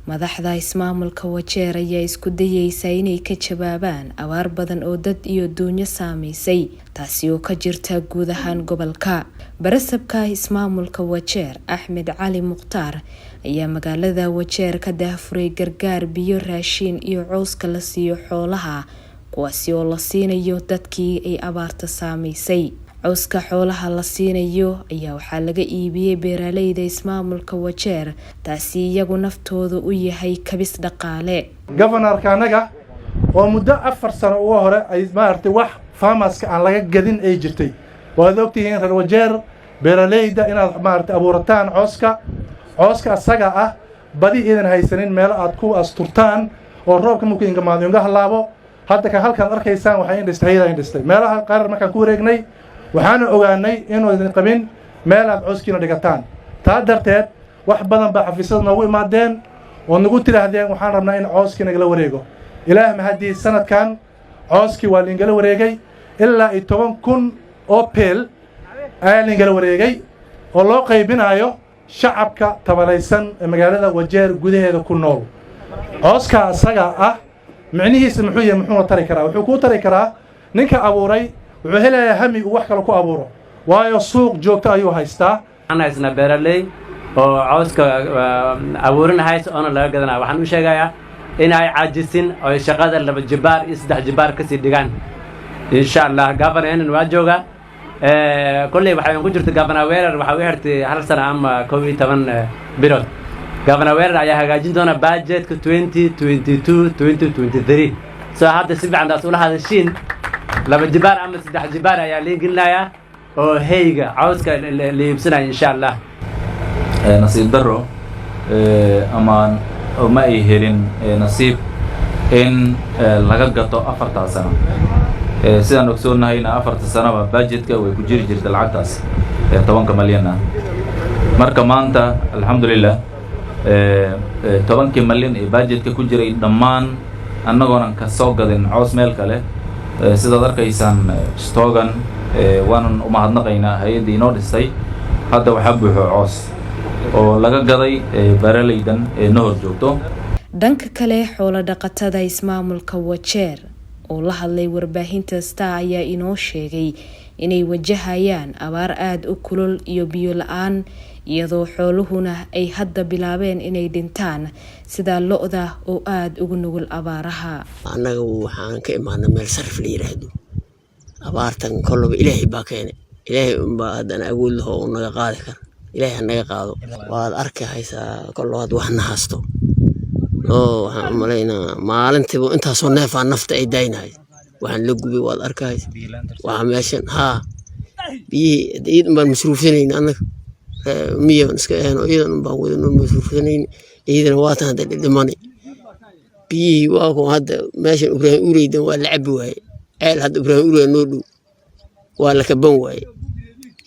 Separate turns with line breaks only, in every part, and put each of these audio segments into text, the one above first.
Madaxda ismaamulka Wajeer ayaa isku dayeysa inay ka jawaabaan abaar badan oo dad iyo duunyo saameysay, taasi oo ka jirta guud ahaan gobolka. Barasabka ismaamulka Wajeer, Axmed Cali Mukhtaar, ayaa magaalada Wajeer ka daahfuray gargaar biyo, raashin iyo cawska la siiyo xoolaha, kuwaasi oo la siinayo dadkii ay abaarta saameysay. Cawska xoolaha la siinayo ayaa waxaa laga iibiyey beeraleyda ismaamulka Wajeer, taasi iyagu naftooda u yahay kabis dhaqaale.
Governorka annaga oo muddo 4 sano uga hore ay maaragtay wax farmerska aan laga gadin ay jirtay. Waad ogtihiin reer Wajeer, beeraleyda, inaad maaragtay abuurataan cooska. Cooska asaga ah badi idan haysanin meelo aad ku asturtaan oo roobka markuu ingamaado inga halaabo. Hadda kan halkaad arkaysaan waxay indhistay hayada indhistay. Meelaha qaar markaan ku wareegnay, waxaana ogaanay inuudan qabin meel aad cooskiina dhigataan. Taa darteed wax badan baa xafiisyada noogu imaadeen oo nagu tidhaahdeen, "Waxaan rabnaa in cooskii nagala wareego." Ilaah mahadii, sanadkan cooskii waa liingala wareegay. Ilaa iyo 10,000 oo bale ayaa liingala wareegay oo loo qaybinaayo shacabka tabalaysan ee magaalada Wajeer gudaheeda ku nool. Cooska asaga ah micnihiisa muxuu yahay? Muxuuna tari karaa? Wuxuu kuu tari karaa, ninka abuuray wuxuu helayaa hami uu wax kale ku abuuro, waayo suuq joogto ayuu haystaa.
Waxaan haysnaa beeraley oo cawska abuurin hays oona laga gadanaya. Waxaan u sheegayaa in ay caajisin oo shaqada laba jibaar iyo saddex jibaar kasii dhigaan, insha Allah. Governor waa joogaa. Kolley waxay ku jirta Governor Weerar, waxaa u xirtay hal sano ama 11 bilood. Governor Weerar ayaa hagaajin doona budgetka 2022 2023. So hadda si fiican taas ula hadashiin, laba jibaar ama saddex jibaar ayaa liin gelinayaa oo hayga cawska la iibsanaya, insha Allah.
Nasiib darro ama ma ay helin nasiib in laga gato 4-taa sano. Sidaan ogsoonnahayna, 4-ta sanoba budgetka way ku jiri jirta lacagtaas 10-ka malyan ah. Marka maanta, alxamdulilah, 10-kii malyan ee budgetka ku jiray dhammaan, annagoonan ka soo gadin coos meel kale, sidaad arkaysaan stogan, waanan umahadnaqaynaa hay-addii inoo dhistay. Hadda waxaa buuxo coos oo laga gaday beeraleydan ee na hor joogto.
Dhanka kale, xoolo dhaqatada ismaamulka Wajeer oo la hadlay warbaahinta Star ayaa inoo sheegay inay wajahayaan abaar aada u kulul iyo biyo la-aan, iyadoo xooluhuna ay hadda bilaabeen inay dhintaan, sida lo-da oo aada ugu nugul abaaraha.
Annaga waxaan ka imaanay meel Sarif la yiraahdo. Abaartan kollaba Ilaahay baa keenay. Ilaahay unbaa haddana awood laho oo naga qaadi kara. Ilaahay ha naga qaado. Waad arki haysaa kollo had wax na hasto oo waxaan u malaynaa maalintiiba intaasoo neefaa nafta ay daaynahay. Waxaan la gubay waad arkahaysa. Waxaa meeshan haa biyihii iyad unbaan masruufsanayna. Annaga miyan iska ahayn oo iyadan unbaan wadan masruufsanayn. Iyadana waatan hadda dhidhimani. Biyihii waa kuwa hadda meeshan Ibraahim Ureydan waa la cabi waaye. Ceel hadda Ibraahim Urey noo dhow waa la kaban waaye.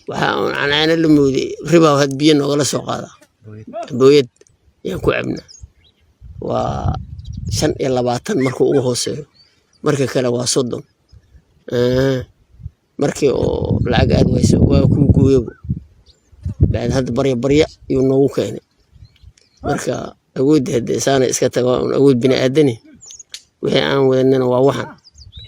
Waxaa uun cancaano la mooday ribaa had biyo noogala soo qaadaa, booyad yaan ku cabnaa. Waa 25 markuu ugu hooseeyo, marka kale waa 30. Markii oo lacag aad wayso waa kuu gooyabo. Bacd hadda barya barya yuu noogu keenay. Marka awoodda hadde saana iska taga, waa un awood bini aadani. Wixii aan wadanana waa waxan.